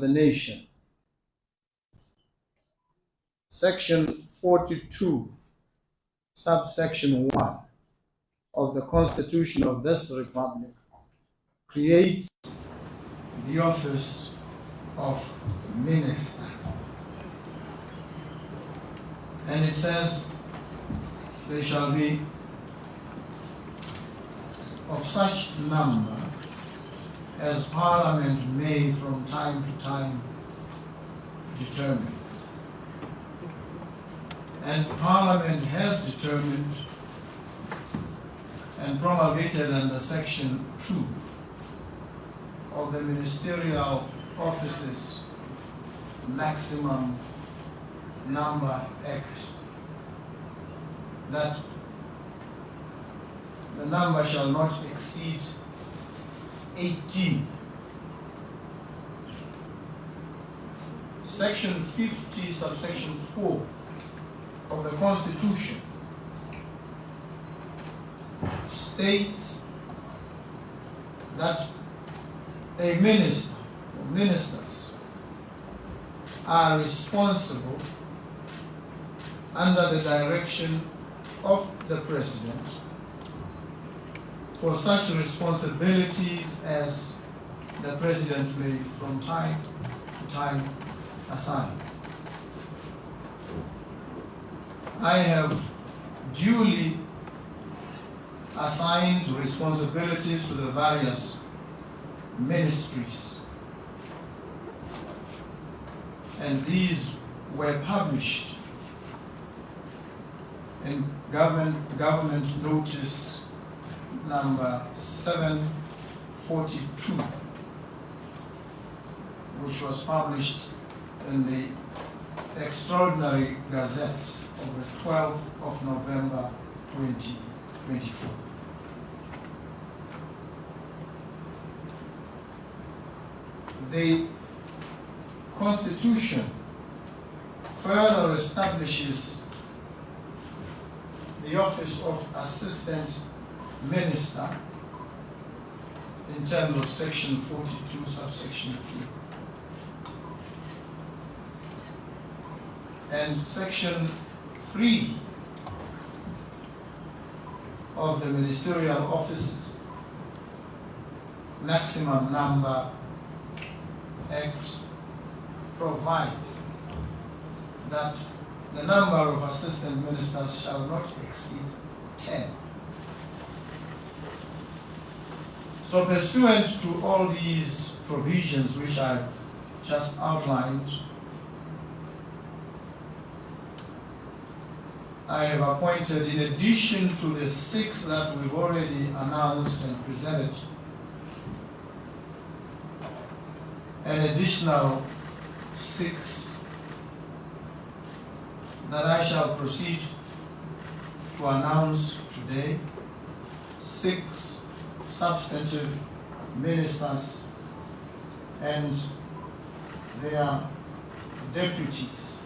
the nation. Section 42, subsection 1 of the Constitution of this Republic creates the office of minister. And it says they shall be of such number as Parliament may from time to time determine. And Parliament has determined and promulgated under Section 2 of the Ministerial Offices Maximum Number Act that the number shall not exceed 18. Section 50, subsection 4 of the Constitution states that a minister or ministers are responsible under the direction of the President for such responsibilities as the President may from time to time assign. I have duly assigned responsibilities to the various ministries, and these were published in government notice number 742, which was published in the Extraordinary Gazette of the 12th of November 2024. The Constitution further establishes the office of Assistant Minister in terms of Section 42, subsection 2. And Section 3 of the Ministerial Offices Maximum Number Act provides that the number of assistant ministers shall not exceed 10. So pursuant to all these provisions which I've just outlined, I have appointed, in addition to the 6 that we've already announced and presented, an additional 6 that I shall proceed to announce today, 6 substantive ministers and their deputies.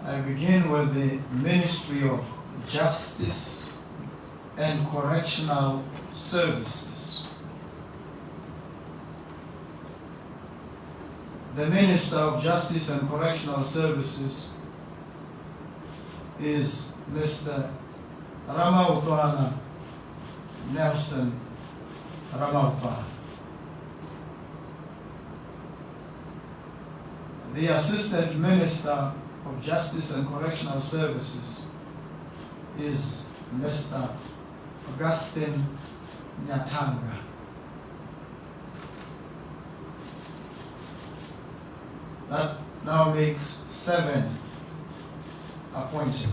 I begin with the Ministry of Justice and Correctional Services. The Minister of Justice and Correctional Services is Mr. Ramaotwana Nelson Ramaotwana. The Assistant Minister of Justice and Correctional Services is Mr. Augustine Nyatanga. That now makes 7 appointed.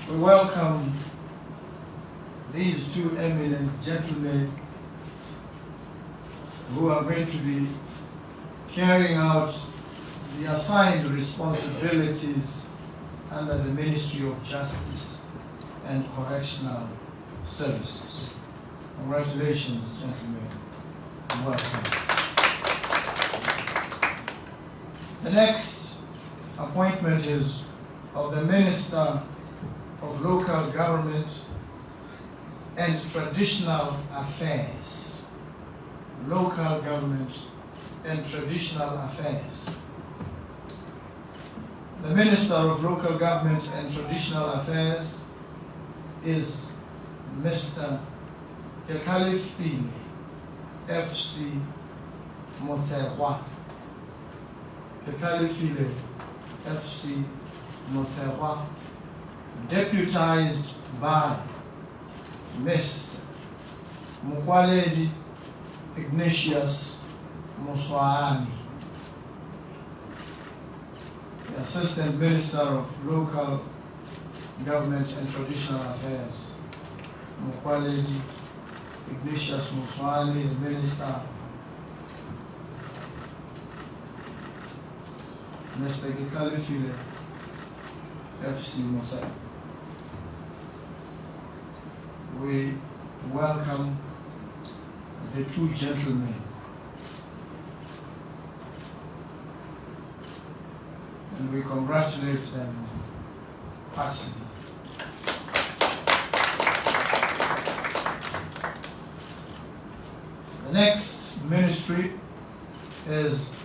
We welcome these 2 eminent gentlemen who are going to be carrying out the assigned responsibilities under the Ministry of Justice and Correctional Services. Congratulations, gentlemen, and welcome. The next appointment is of the Minister of Local Government and Traditional Affairs. Local Government and Traditional Affairs. The Minister of Local Government and Traditional Affairs is Mr. Ketlhalefile F.C. Motshegwa. Ketlhalefile F.C. Motshegwa, deputized by Mr. Mokwaledi Ignatius Moswaane, the Assistant Minister of Local Government and Traditional Affairs. Mokwaledi Ignatius Moswaane, the Minister. Mr. Ketlhalefile F.C. Motshegwa. We welcome the two gentlemen. And we congratulate them heartily. The next ministry is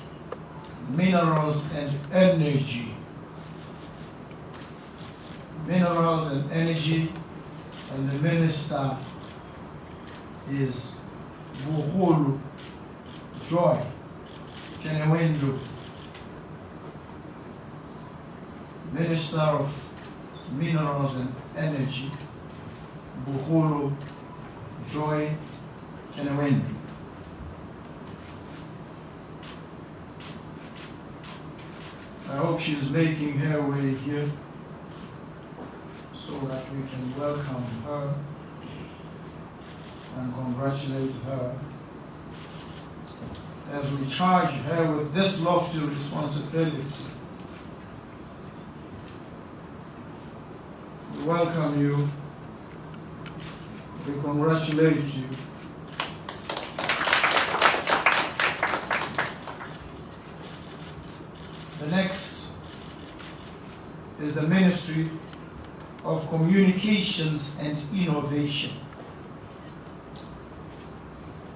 Minerals and Energy. Minerals and Energy, and the minister is Bogolo Joy Kenewendo, Minister of Minerals and Energy, Bogolo Joy Kenewendo. I hope she's making her way here so that we can welcome her and congratulate her as we charge her with this lofty responsibility. We welcome you, we congratulate you. The next is the Ministry of Communications and Innovation.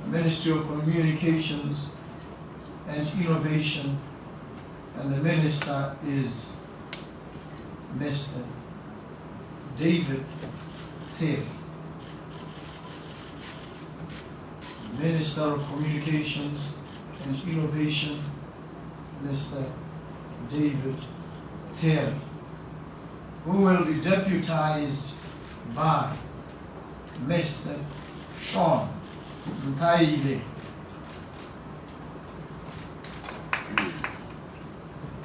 The Ministry of Communications and Innovation, and the minister is Mr. David Tsere. Minister of Communications and Innovation, Mr. David Tsere, who will be deputized by Mr. Sean Ntaile,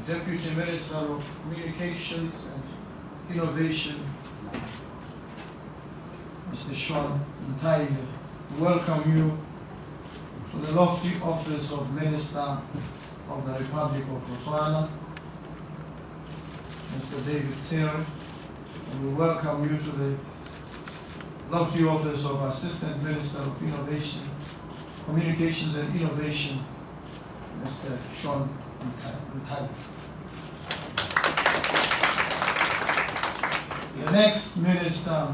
Deputy Minister of Communications and Innovation, Mr. Sean Ntaile. We welcome you to the lofty office of Minister of the Republic of Botswana, Mr. David Tsere, and we welcome you to the lofty office of Assistant Minister of Innovation, Communications and Innovation, Mr. Sean Ntaile. The next minister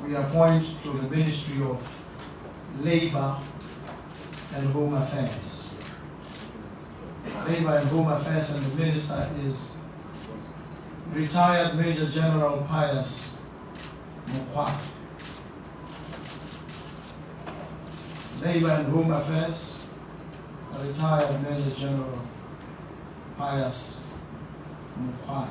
we appoint to the Ministry of Labor and Home Affairs. Labor and Home Affairs, and the minister is retired Major General Pius Mokgware. Labor and Home Affairs, retired Major General Pius Mokgware.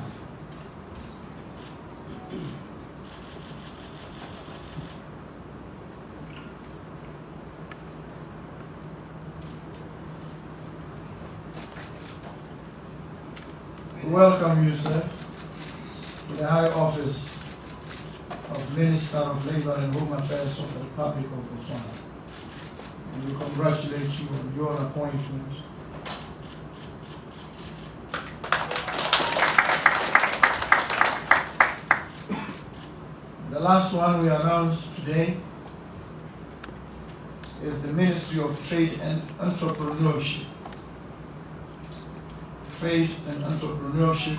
We welcome you, sir, to the high office of Minister of Labor and Home Affairs of the Republic of Botswana. And we congratulate you on your appointment. last one we announced today is the Ministry of Trade and Entrepreneurship. Trade and Entrepreneurship,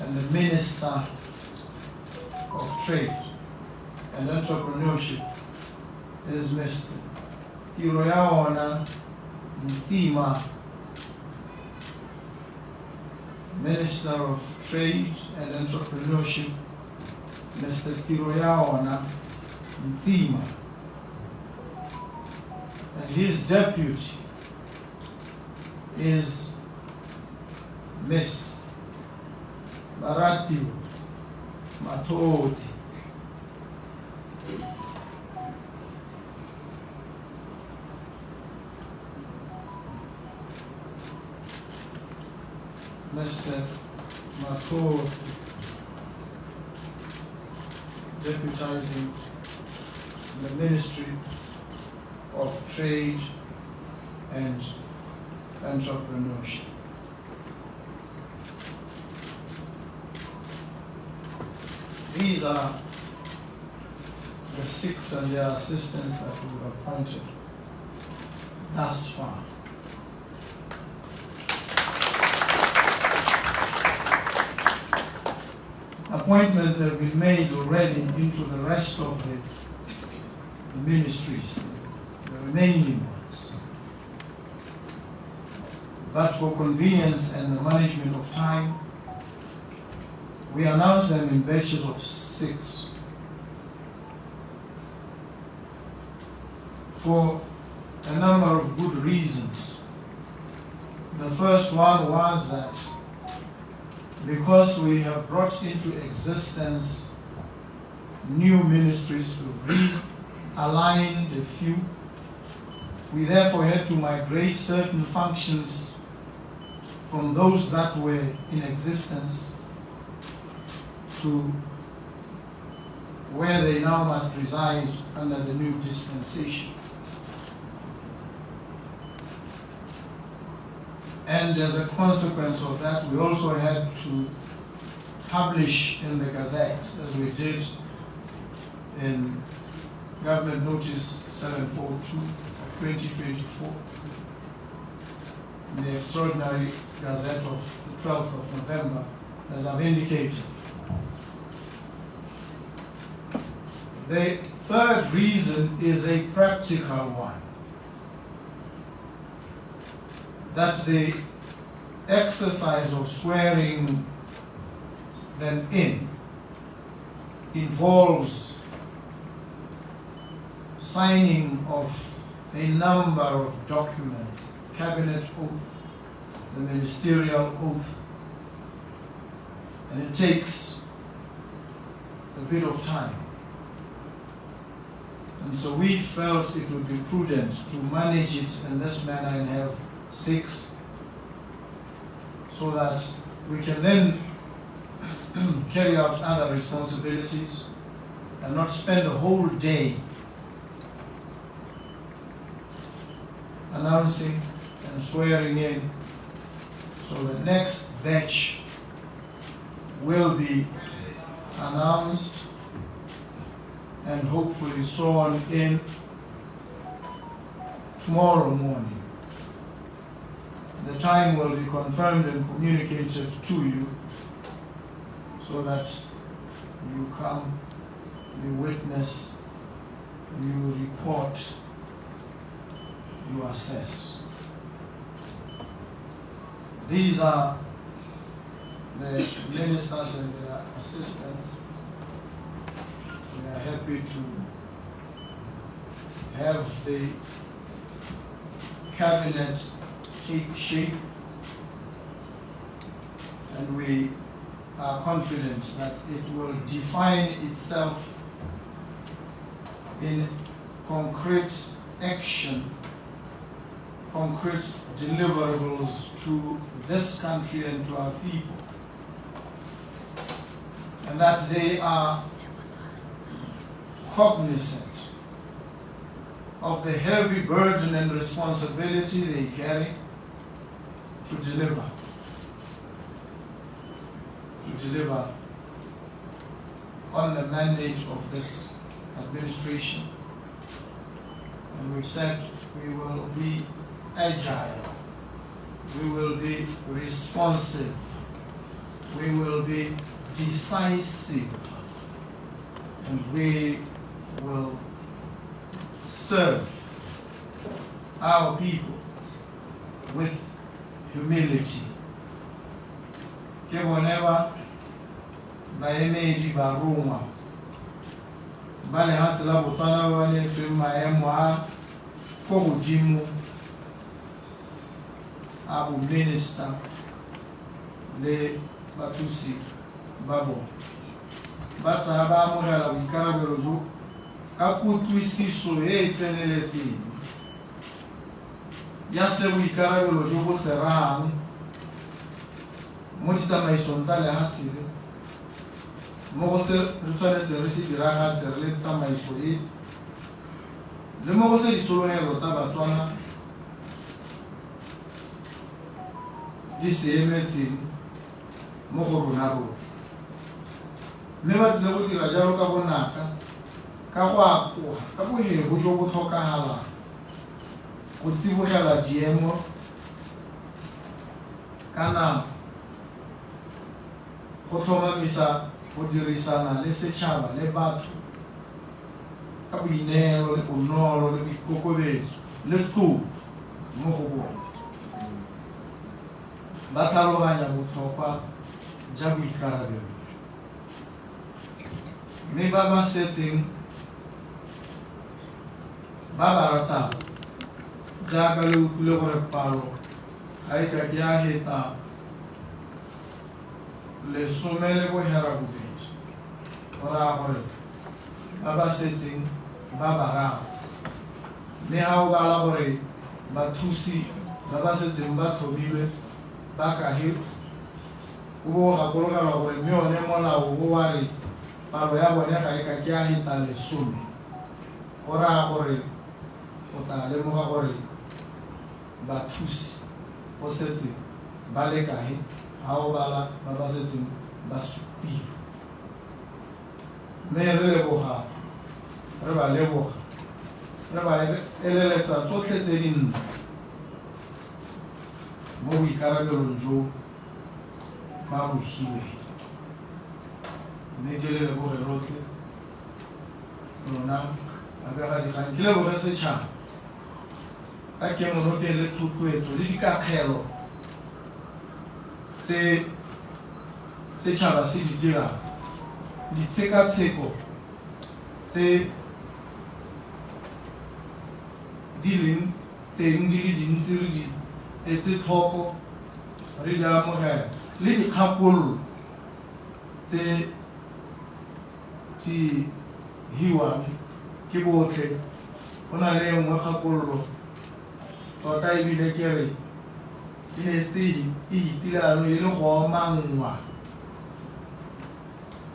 and the Minister of Trade and Entrepreneurship is Mr. Tiroyaona Ntsima. Minister of Trade and Entrepreneurship, Mr. Tiroyaona Ntsima. And his deputy is Ms. Baratiwe Mathole. Mr. Mathole, deputizing the Ministry of Trade and Entrepreneurship. These are the 6 and their assistants that we've appointed thus far. Appointments have been made already into the rest of the ministries, the remaining ones. But for convenience and the management of time, we announce them in batches of 6. For a number of good reasons. The first one was that because we have brought into existence new ministries, we realigned a few. We therefore had to migrate certain functions from those that were in existence to where they now must reside under the new dispensation. And as a consequence of that, we also had to publish in the Gazette, as we did in Government Notice 742 of 2024, in the Extraordinary Gazette of the 12th of November, as I've indicated. The third reason is a practical one, that the exercise of swearing them in involves signing of a number of documents, cabinet oath, the ministerial oath, and it takes a bit of time. And so we felt it would be prudent to manage it in this manner and have 6, so that we can then carry out other responsibilities and not spend the whole day announcing and swearing in. So the next batch will be announced and hopefully sworn in tomorrow morning. The time will be confirmed and communicated to you so that you come, you witness, you report, you assess. These are the ministers and their assistants. We are happy to have the cabinet take shape, and we are confident that it will define itself in concrete action, concrete deliverables to this country and to our people, and that they are cognizant of the heavy burden and responsibility they carry to deliver, to deliver on the mandate of this administration. And we've said we will be agile, we will be responsive, we will be decisive, and we will serve our people with humility. Ke bone ba baemedi barongwa ba lehatshe la Botswana ba ba neetsweng maemo a ko godimo a bominister le bathusi ba bone ba tsaya ba amogela boikarabelo jo ka kutlwisiso e e tseneletseng ya se boikarabelo jo bo se rayang mo ditsamaisong tsa lehatshe le mo go se re tshwanetse re se diragatse re le tsamaiso e le mo go se ditshologelo tsa Batswana di se emetseng mo go rona rotlhe. Mme ba tsile go dira jalo ka bonaka, ka go akoga, ka bohego jo bo tlhokagalang go tsibogela diemo ka nako, go tlhomamisa go dirisana le setšhaba le batho ka boineelo le bonolo le boikokobetso le tlotlo mo go bone. Ba tlhaloganya botlhokwa ja boikarabelo jo. Mme ba ba setseng ba ba ratang, jaaka le utlwile gore palo ga e ka ke ya heta 18, go raya gore ba ba setseng ba bararo. Mme ga o bala gore bathusi ba ba setseng ba tlhomilwe ba kahe, o bo o gakologelwa gore mme one molao o wa re palo ya bone ga e ka ke ya heta 10, go raya gore o tla lemoga gore bathusi go setse ba le kae ga o bala ba ba setseng ba supilwe. Mme re leboga, re ba leboga, re ba eleletsa tsotlhe tse dintle mo boikarabelong jo ba bo hilweng. Mme ke le leboge rotlhe lona babegadikgang, ke leboge setšhaba ka kemonokeng le thotloetso le dikakgelo tse setšhaba se di dirang, ditshekatsheko tse di leng teng di le dintsi re di etse tlhoko, re di amogela, le dikgakololo tse di hiwang ke botlhe. Go na le e nngwe kgakololo tota ebile ke re e ne se e hitile ano e le go omanngwa,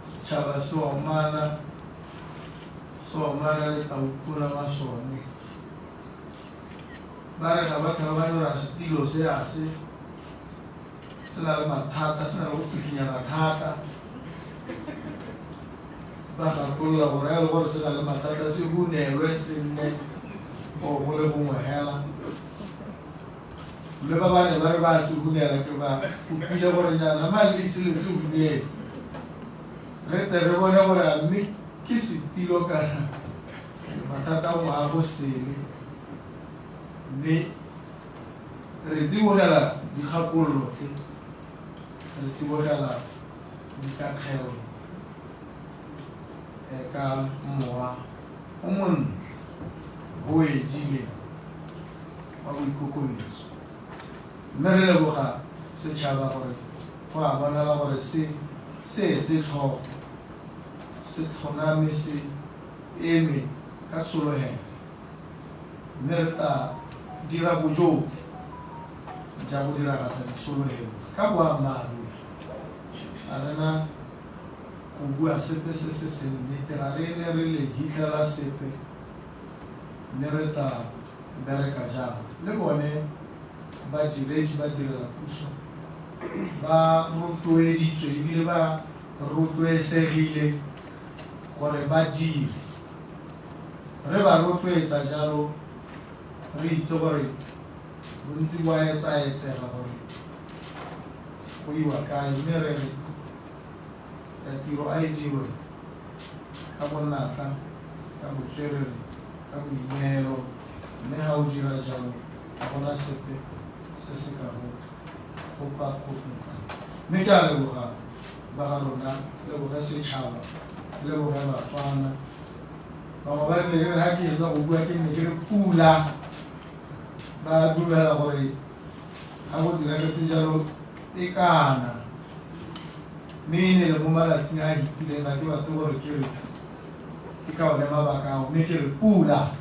setšhaba se omana, se omana le tautona wa sone. Ba re ga ba tlhaloganye gore a setilo se a se se na le mathata, se na le go fikinyana thata. Ba gakolola gore a le gore se na le mathata se hunelwe se nne go go le bongwe hela. Mme ba ba ne ba re ba se hunela ke ba kopile gore nyana ma le ise le se hunele, re tle re bone gore a mme ke setilo kana mathata a a go sele. Mme re tsibogela dikgakololo tse, re tsibogela dikakgelo ka mowa o montle o edileng wa boikokobetso. Mme re leboga setšhaba gore go a bonala gore se se etse tlhoko, se tlhoname, se eme ka tshologelo. Mme re tla dira bojotlhe ja go diragatsa ditshologelo tse ka boammaaruri. Ga re na go bua sepe se se seng nnete, ga re ne re le hitlhela sepe, mme re tla bereka jalo. Le bone badiredi ba direla puso ba rotloeditswe ebile ba rotloesegile Gore ba dire. Re ba rotloetsa jalo re itse gore bontsi bo a etsaetsega gore go iwa kae, mme re re tiro a e dirwe ka bonatla, ka botswerere, ka boineelo, mme ga o dira jalo ga gona sepe se se ka go kgopakgopetsang. Mme ke a leboga ba ga rona, ke leboge setšhaba, ke leboge Batswana. Bangwe ba rile ke re ga ke etsa go bua ke nne ke re pula, ba dumela gore ga go diragetse jalo e kana. Mme e ne le mo malatsing a a fetileng, ga ke batle gore ke re ke ka one mabaka ao, mme ke re pula.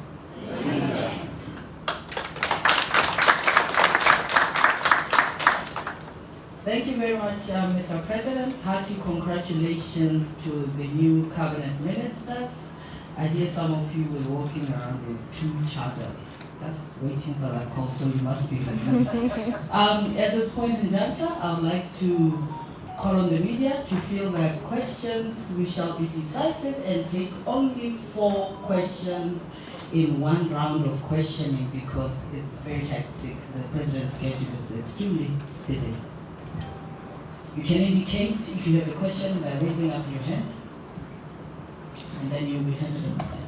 Thank you very much, Mr. President. Hearty congratulations to the new cabinet ministers. I hear some of you were walking around with 2 chargers, just waiting for that call, so you must be happy. At this point in juncture, I would like to call on the media to field their questions. We shall be decisive and take only 4 questions in one round of questioning because it's very hectic. The president's schedule is extremely busy. You can indicate if you have a question by raising up your hand, and then you'll be handed a microphone.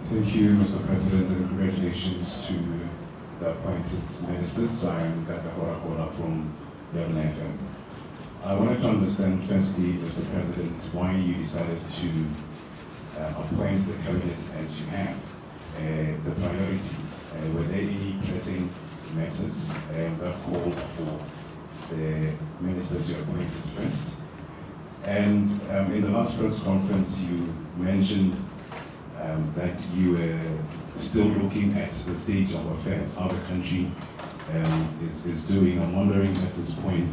Thank you, Mr. President, and congratulations to the appointed ministers. I'm Gata Horahola from Yabana FM. I wanted to understand, firstly, Mr. President, why you decided to appoint the cabinet as you have, the priority. Were there any pressing matters that called for the ministers you appointed first? And in the last press conference, you mentioned that you were still looking at the state of affairs, how the country is doing. I'm wondering at this point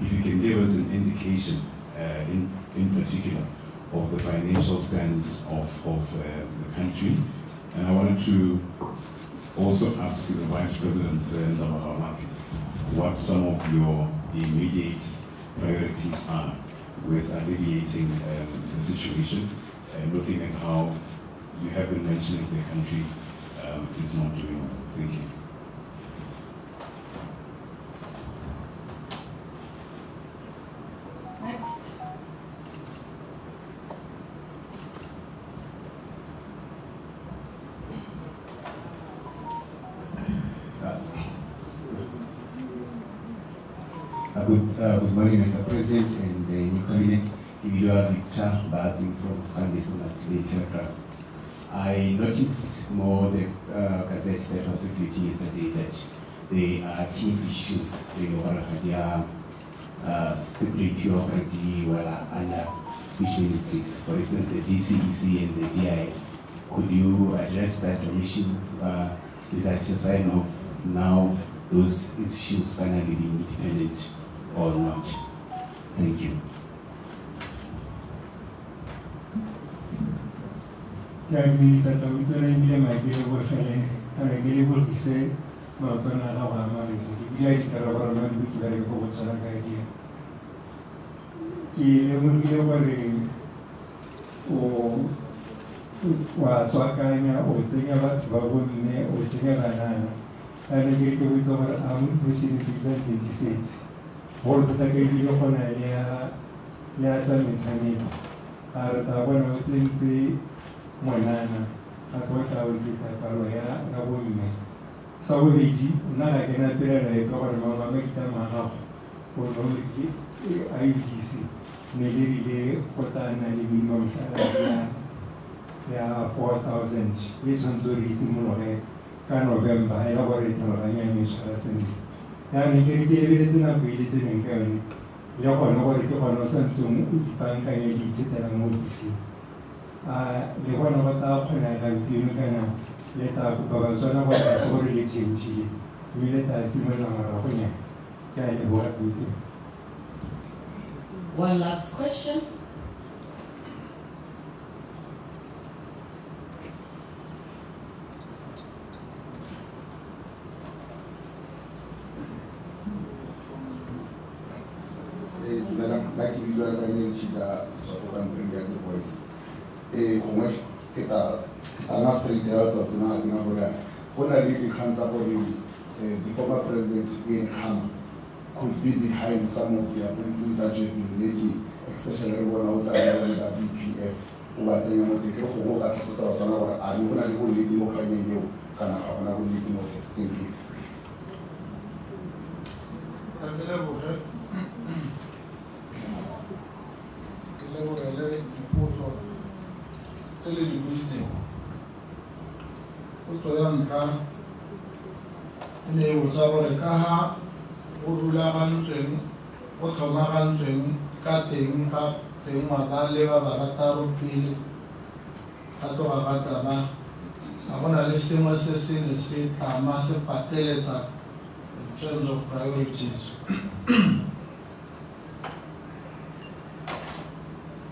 if you can give us an indication, in particular, of the financial stance of the country. And I wanted to also ask the Vice President, Ndaba Gaolathe, what some of your immediate priorities are with alleviating the situation and looking at how you have been mentioning the country is not doing well. Thank you. Next. Good morning, Mr. President and the new cabinet. Ibiwa Victor Badim from Sunday Standard Telegraph. I noticed more the Gazette that was circulating yesterday that there are key issues in the stipulate already well under which ministries, for instance, the DCEC and the DIS. Could you address that omission? Is that a sign of now those institutions finally being independent or not? Thank you. Ke a dumedisa Tautona ebile Maake le bogele, kana ke lebogise maotwana a gago a mantle. Ke bile a dikarabo rona di ke bereke go tshwana ka di. Ke lemogile gore o wa tswakanya, o tsenya batho ba bomme, o tsenya banana. Ka ne ke re ke botse gore a mo dipošene tse di santse di setse. Bogolo thata ka ebile go na le ya tsa metshameko. A re tla bona o tsentse monana, gape o tla oketsa palo ya bomme. Sa bobedi, nna ga ke na pelaelo epe gore mangwe a maitlamo a gago o ne o rile a UDC ne le rile go tla nna le minimum salary ya 4,000 e tshwanetse gore e simologe ka November, e le gore tlhaloganyo ya me e tshwara sentle. Jaanong ke re ke lebeletse nako e le tseneng ka yone le gone gore ke gone o santseng o ipaakanya o itshetela mo ofising. A le gone go tla kgonega gompieno kana le tla kopa Batswana gore ga se gore le change-ile, mme le tla simolola moragonyana. Ke a leboga kudu. One last question. Chida go tswa ko kantorong ya The Voice. Gongwe ke tla nna straight hela tota ga ke na gore go na le dikgang tsa gore the former president Ian Khama could be behind some of the appointments that you have been making, especially re bona o tsaya le ba BPF o ba tsenya mo teng. Ke gongwe o ka tlhalosetsa Batswana gore a mme go na le bonnete mo kganyeng eo kana ga gona bonnete mo teng. Thank you. Ke leboge, ke lebogele dipotso tse le di boditseng. Potso ya ntlha e ne e botsa gore ka ga go rulagantsweng, go tlhomagantsweng ka teng ga tsenngwa ba le ba barataro pele ga tloga ga tla ba ga go na le sengwe se se ne se tlama se pateletsa in terms of priorities.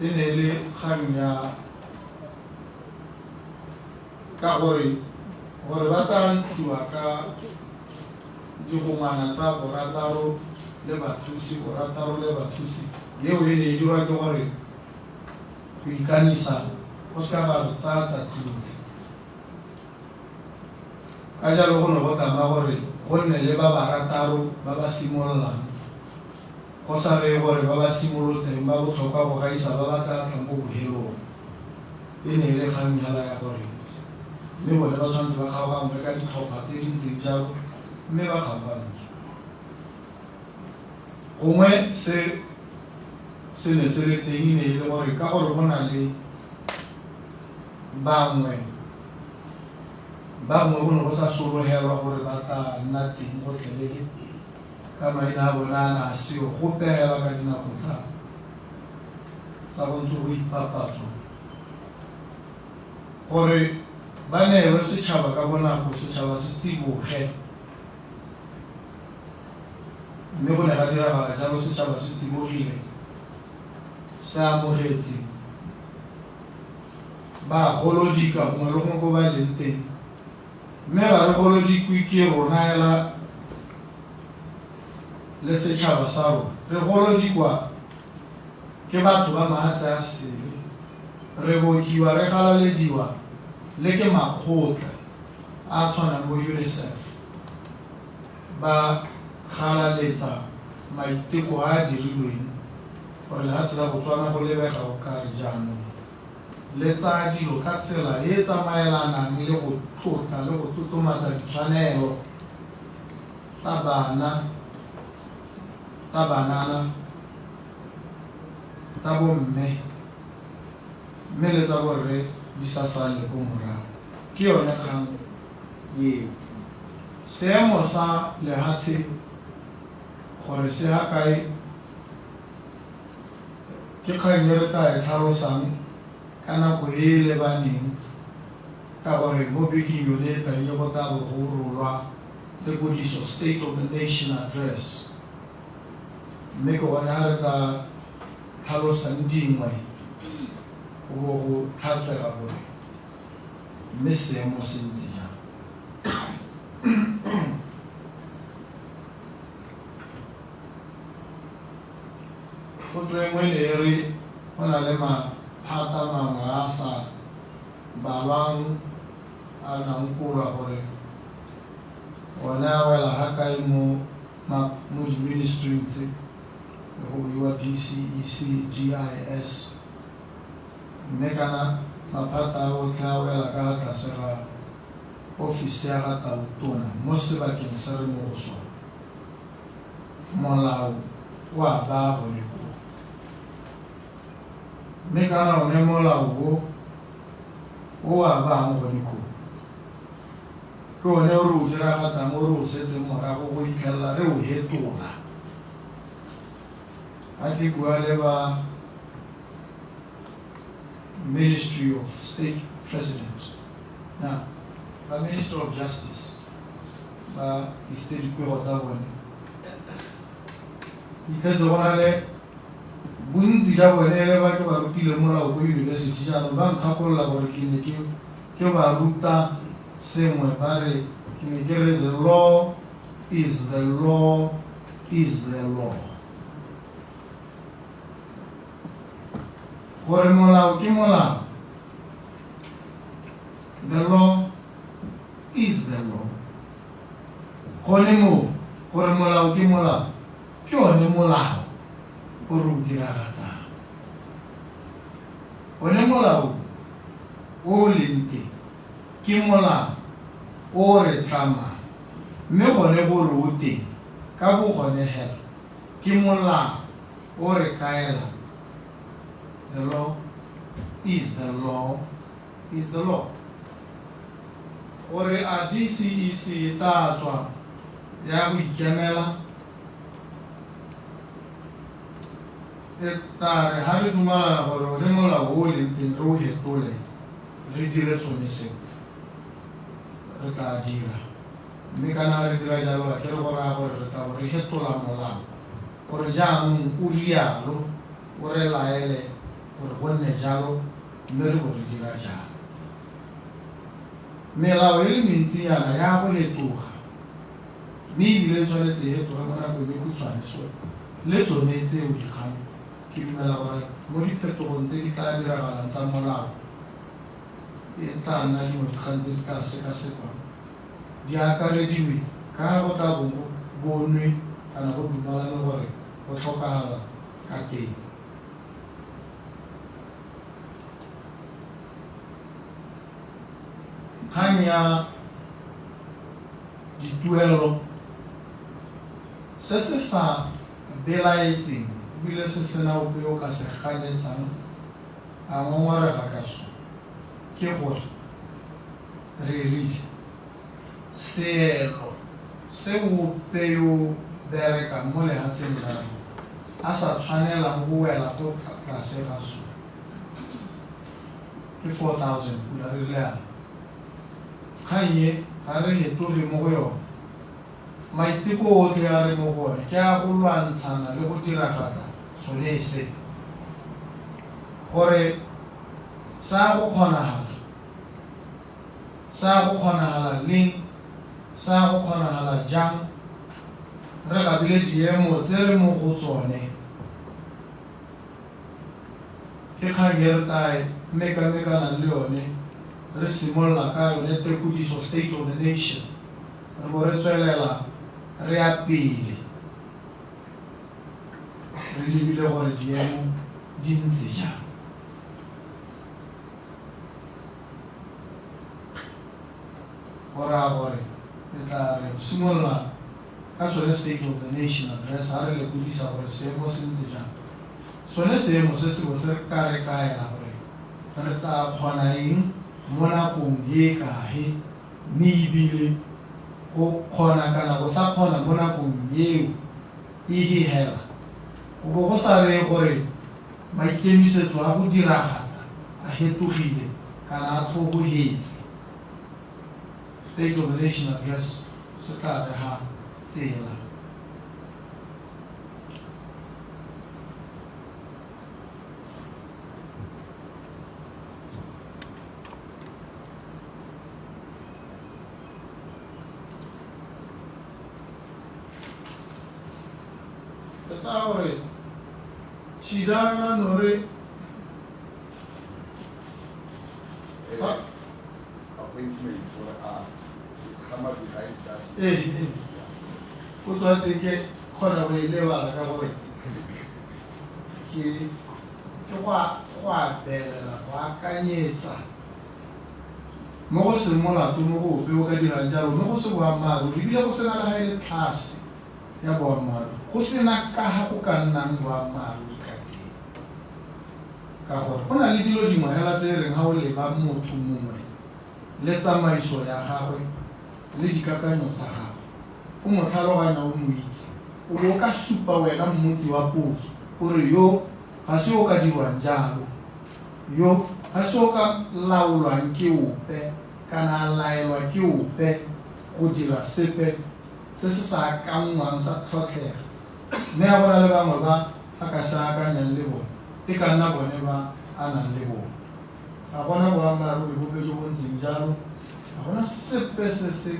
E ne e le kgang ya ka gore ba tla ntshiwa ka digongwana tsa borataro le bathusi, borataro le bathusi. Eo e ne e dirwa ke gore go ikanisa go seka ga re tsaya tsatsi lotlhe. Ka jalo go ne go tlama gore go nne le ba barataro ba ba simololang, go sa reye gore ba ba simolotseng ba botlhokwa go gaisa ba ba tla tlang ko bohelong. E ne e le kgang hela ya gore mme bone ba tshwanetse ba kgaoganngwe ka ditlhopha tse di ntseng jalo, mme ba kgaogantswe. Gongwe se se ne se le teng e ne e le gore ka gore go na le bangwe go ne go sa sologelwa gore ba tla nna teng gotlhelele ka maina a bona a ne a seo gope hela ka dinako tsa go ntse go ipapatso, gore ba neelwe setšhaba ka bonako, setšhaba se tsiboge. Mme go ne ga diragala jalo, setšhaba se tsibogile, se amogetse, ba golodika gongwe le gongwe ko ba leng teng, mme ba re golodikwe ke rona hela le setšhaba sa rona. Re golodikwa ke batho ba mahatshe a sele, re bokiwa, re galalediwa le ke makgotla a tshwanang bo UNICEF, ba galaletsa maiteko a a dirilweng gore lehatshe la Botswana go lebega o ka re jaanong le tsaya dilo ka tsela e e tsamaelanang le go tlotla le go tlotlomatsa ditshwanelo tsa bana, tsa banana, tsa bomme, mme le tsa borre di sa sale ko morago. Ke yone kgang eo. Seemo sa lehatshe gore se ha kae ke kgang e re tla e tlhalosang ka nako e e lebaneng, ka gore mo bekeng yone e tlang e go tla bo go rolwa tekodiso, State of the Nation Address, mme ke gone ha re tla tlhalosang dingwe go bo go tlhatswega gore mme seemo se ntse jang. Potso e nngwe ne e re go na le maphata mangwe a sa balwang a nang kolwa gore one a wela ga kae mo di-ministry tse, go buiwa DCEC, GIS, mme kana maphata a otlhe a wela ka tlase ga ofisi ya ga Tautona mo sebakeng se re mo go sone. Molao o a baya gone koo, mme kana one molao o a bayang gone koo ke one o re o diragatsang, o re o setseng morago go itlhelela re o hetola. Ha ke bua le ba Ministry of State President, na ba Ministry of Justice ba isitse dipego tsa bone, itlhetse go na le bontsi jwa bone le ba ke ba rutile molao ko university, jaanong ba nkgakolola gore ke ne ke ba ruta sengwe, ba re ke ne ke re the law is the law is the law. Gore molao ke molao. The law is the law. Gone moo, gore molao ke molao, ke one molao o re o diragatsang. One molao o o leng teng ke molao o o re tlamang, mme gone gore o teng ka bo gone hela ke molao o re kaelang. The law is the law is the law. Gore a DCEC e tla tswa ya go ikemela, e tla re ha re dumalana gore one molao o o leng teng re o hetole, re dire sone seo, re tla dira. Mme kana ha re dira jalo ga ke re go raya gore re tla bo re hetola molao gore jaanong o rialo, o re laele gore go nne jalo, mme re bo re dira jalo. Melao e le mentsinyana ya go hetoga, mme ebile e tshwanetse e hetoge mo nakong e khutshwane. So le tsone tseo dikgang ke dumela gore mo diphetogong tse di tla diragalang tsa molao e tla nna dingwe dikgang tse di tla sekasekwang di akarediwe ka go tla bo go bonwe kana go dumalane gore go tlhokagala ka teng. Kgang ya dituelo, se se sa belaetseng ebile se sena ope yo o ka se ganetsang a ngongorega ka sone ke gore re rile seelo se ope yo o berekang mo lehatsheng la rona a sa tshwanelang go wela ko tlase ga sone ke 4000 pula. Re rile yana kgang e ga re hetoge mo go yone. Maiteko otlhe a re mo go one ke a go lwantshana le go diragatsa sone se, gore sa go kgonagala, sa go kgonagala leng, sa go kgonagala jang, re gabile diemo tse re mo go tsone. Ke kgang e re tla e mekamekanang le yone, re simolola ka yone tekodiso State of the Nation, re bo re tswelela re ya pele re lebile gore diemo di ntse jang. Go raya gore re tla re simolola ka sone State of the Nation Address, ha re lekodisa gore seemo se ntse jang, sone seemo se se bo se ka re kaela gore re tla kgona eng mo nakong e kae, mme ebile go kgona kana go sa kgona mo nakong eo e hihela go bo go sa reye gore maikemisetso a go diragatsa a hetogile kana a tlhobohetse. State of the Nation Address se tla re ha tsela. Ke tsaya gore Chidana no re Appointment gore a is Khama behind that? Ee, o tswa teng ke kgona go e lebala ka gore ke go a belela go akanyetsa mo go seng molato mo go ope o ka dirang jalo, mo go se boammaaruri ebile go sena le ga e le tlhase ya boammaaruri, go sena ka ga go ka nnang boammaaruri ka teng, ka gore go na le dilo dingwe hela tse e reng ga o leba motho mongwe le tsamaiso ya gagwe le dikakanyo tsa gagwe, o mo tlhaloganya, o mo itse, o bo o ka supa wena mmotsi wa potso o re yo ga se o ka dirwang jalo, yo ga se o ka laolwang ke ope kana a laelwa ke ope go dira sepe se se sa akanngwang sa tlhotlhega. Mme a go na le bangwe ba a ka se akanyang le bone, e ka nna bone ba a nang le bone. Ga gona boammaaruri bope jo bo ntseng jalo, ga gona sepe se se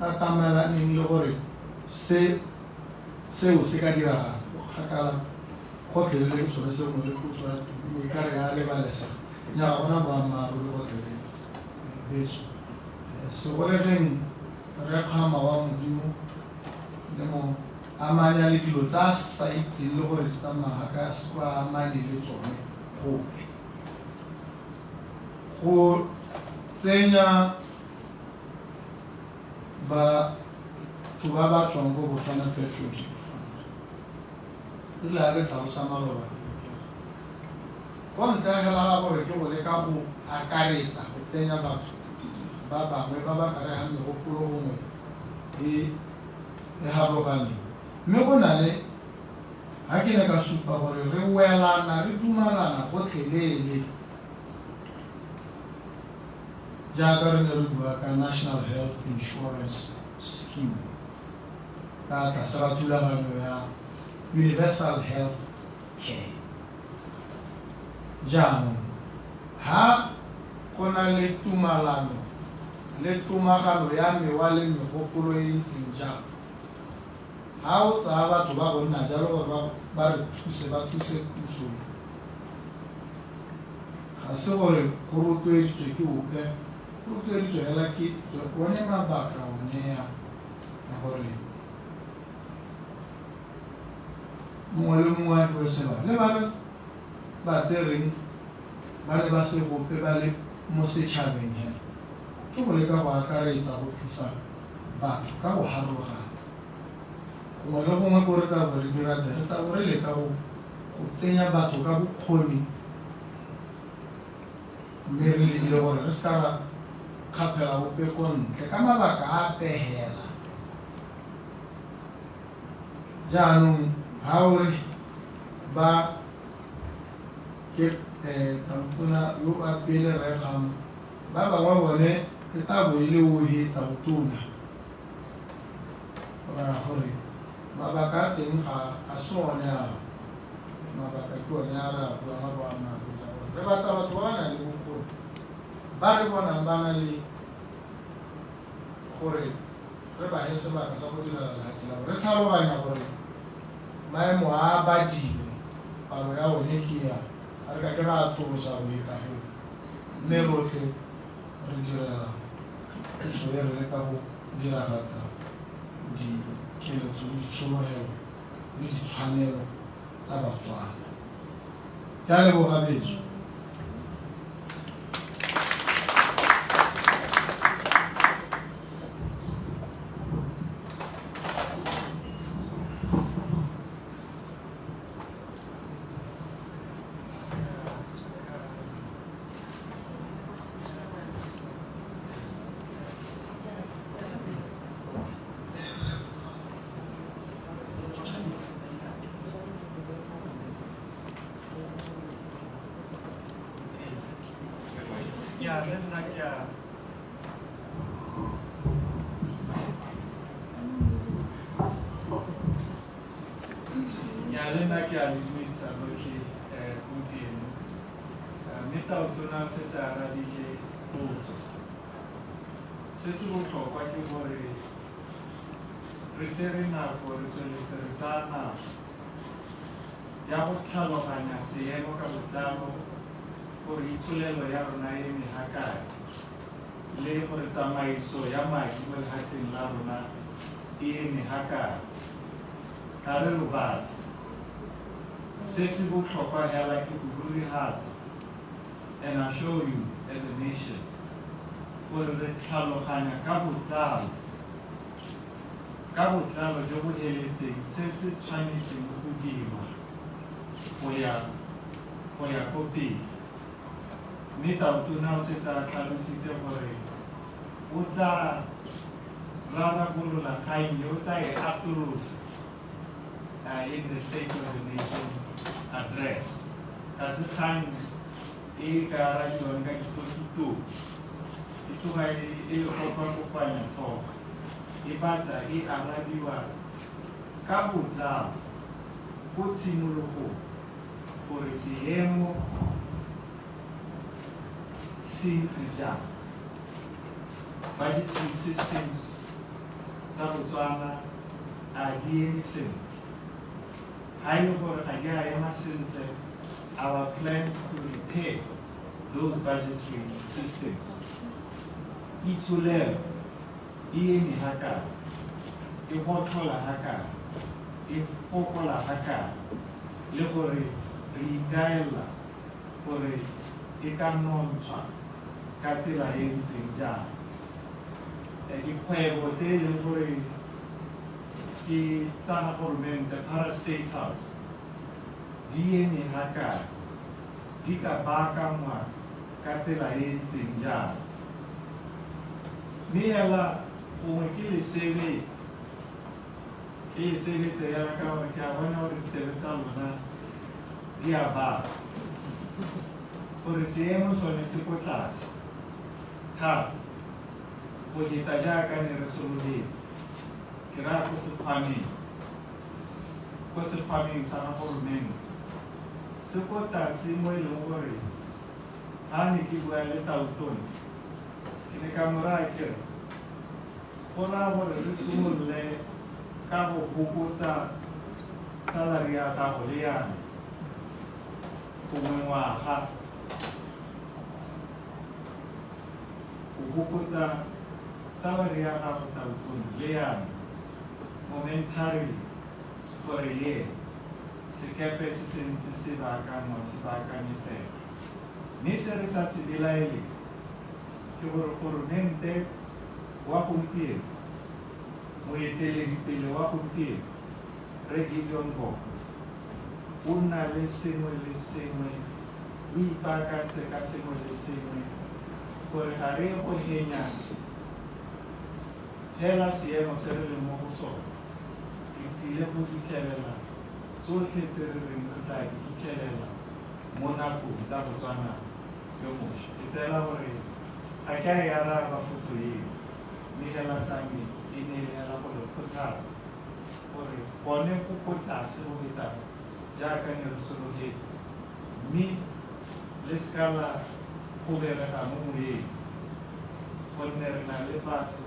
atamelaneng le gore se seo se ka diragala, go kgakala Gotlhelele ke sone se gongwe le potso ya teng e ka re ya lebalesega. Nnyaa, ga gona boammaaruri gotlhelele, betso. Segolegeng Rre Kgama wa Modimo le mo amanya le dilo tsa a sa itseng le gore di tsamaya ga ka se kwa amane le tsone gope. Go tsenya batho ba ba tswang ko Botswana Patriotic Front, e rile ga ke tlhalosa maloba ke ne ke re ko ntle hela ga gore ke go leka go akaretsa go tsenya batho ba bangwe ba ba ka regang megopolo gongwe e e harologaneng, mme go na le ga ke ne ka supa gore re welana re dumalana gotlhelele jaaka re ne re bua ka National Health Insurance Scheme ka tlase ga thulaganyo ya Universal Health Care. Jaanong ha go na le tumalano le tomagano ya mewa le megopolo e e ntseng jalo, ha o tsaya batho ba go nna jalo gore ba ba re thuse, ba thuse puso e, ga se gore go rotloeditswe ke ope, go rotloeditswe hela ke one mabaka one a a gore mongwe le mongwe a fiwe sebaka. Le ba re ba tsereng ba ne ba se gope ba le mo setšhabeng hela, ke go leka go akaretsa go tlisa batho ka go harologana. Gongwe le gongwe ko re tla bo re dira teng, re tla bo re leka go tsenya batho ka bokgoni, mme re lebile gore re se ka ra kgaphela ope ko ntle ka mabaka a pehela. Jaanong ha o re ba ke Tautona yo wa pele Rre Khama, ba bangwe bone e tla bo e le ohe Tautona. Go raya gore mabaka a teng ga a se one ao, mabaka ke one a re a buang a boammaaruri a gore re batla batho ba ba nang le bokgoni, ba re bonang ba na le gore re ba he sebaka sa go direla lehatshe la bone. Re tlhaloganya gore maemo a a badilwe, palo ya one ke ya, ga re ka ke ra atolosa go eta go, mme rotlhe re direla puso e re leka go diragatsa dikeletso le ditshologelo le ditshwanelo tsa Batswana. Ke a leboga betso. Ya, le nna ke a Ya, le nna ke a le dumedisa lotlhe gompieno. Mme Tautona o setse a arabile potso. Se se botlhokwa ke gore re tsere nako, re tsweletse re tsaya nako ya go tlhaloganya seemo ka botlalo, gore itsholelo ya rona e eme ga kae, le gore tsamaiso ya madi mo lefatsheng la rona e eme ga kae. Ga re robale. Se se botlhokwa hela ke go rurihatsa and assure you as a nation gore re tlhaloganya ka botlalo, ka botlalo jo bo heletseng se se tshwanetseng go dirwa go ya ko pele. Mme Tautona o setse a tlhalositse gore o tla rarabolola kgang e, o tla e atolosa in the State of the Nation address. Ga se kgang e ka arabiwang ka ditokitoki, e tloga e le kopa-kopanya tlhogo, e batla e arabiwa ka botlalo ko tshimologong gore seemo se ntse jang. Budgetary systems tsa Botswana a di eme sentle. Ga e le gore ga di a ema sentle, our plans to repair those budgetary systems. Itsholelo e eme ga kae, e gotlhola ga kae, e fokola ga kae, le gore re ikaelela gore e ka nontshwa ka tsela e ntseng jang. Dikgwebo tse e leng gore ke tsa goromente, parastatals, di eme ga kae, di ka baakangwa ka tsela e ntseng jang. Mme hela gongwe ke le sebetse, ke le sebetse hela ka gore ke a bona gore ditsebe tsa lona di a baba, gore seemo sone se ko tlase thata go feta jaaka ne re sololetse. Ke raya ko sekgwameng, ko sekgwameng sa goromente se ko tlase mo e leng gore ga ne ke bua le Tautona, ke ne ka mo raya ke re go raya gore re simolole ka go fokotsa salary ya gago le ya me gongwe ngwaga, go fokotsa salary ya gago Tautona le ya me momentarily for a year, sekepe se se ntse se baakangwa, se baakanyesega. Mme se re sa se belaeleng ke gore goromente wa gompieno, moeteledipele wa gompieno, Rre Gideon Boko, o nna le sengwe le sengwe, o ipaakantse ka sengwe le sengwe gore ga re go henya hela seemo se re leng mo go sone, re tsile go fitlhelela tsotlhe tse re reng re tla di fitlhelela mo nakong tsa Botswana yo mošwa. Ke tseela gore ga ke a e araba potso eo, mme hela sa me e ne e le hela go le kgothatsa gore gone go ko tlase go feta jaaka ne re sololetse, mme le seka la kgoberega mo moyeng, gonne re na le batho,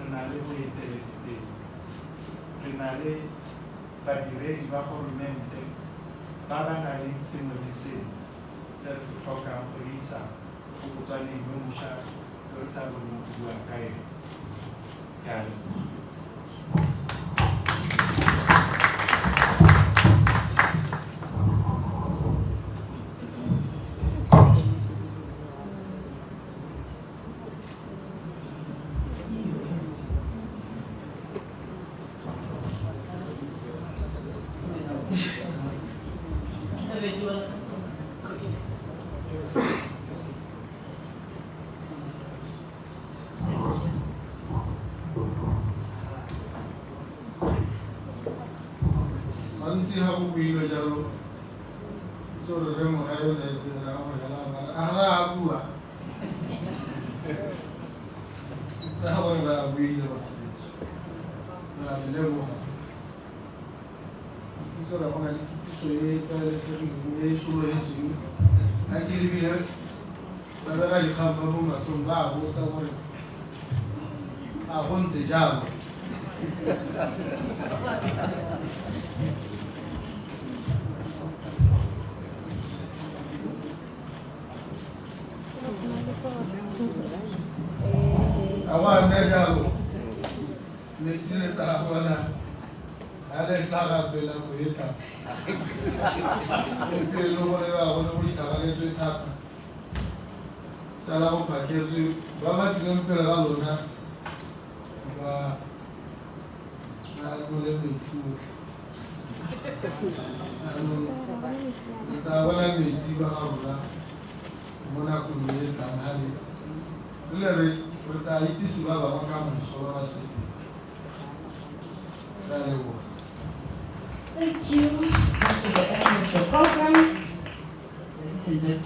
re na le boeteledipele, re na le badiredi ba goromente ba ba nang le sengwe le sengwe se re se tlhokang go isa go Botswaneng yo mošwa yo re sa bolong go bua ka ene. Ke a leboga. Gantsi ga go builwe jalo, itse gore Rre Mogae o ne a itirela go hela mara a ga a bua. Tsa gore re a buile bagaetsho, re a le leboga. Itse gore go na le kitsiso e e tlwaelesegileng e e sologetsweng. Ga ke lebile babegadikgang ba mo matlong ba a botsa gore a go ntse jalo. A go a nna jalo, metsi le tla bona ga le tla gape nako e tlang. Gompieno go leba go ne go itlhaganetswe thata, sala go phaketswe ba ba tsileng pele ga lona ba ba nole metsi otlhe. Jaanong le tla bona metsi ba ga rona mo nakong e e tlang ga le re le re tla itsise ba bangwe ka moso ba ba setseng. Re a leboga. Thank you. That is the end of the program. Ladies and gentlemen.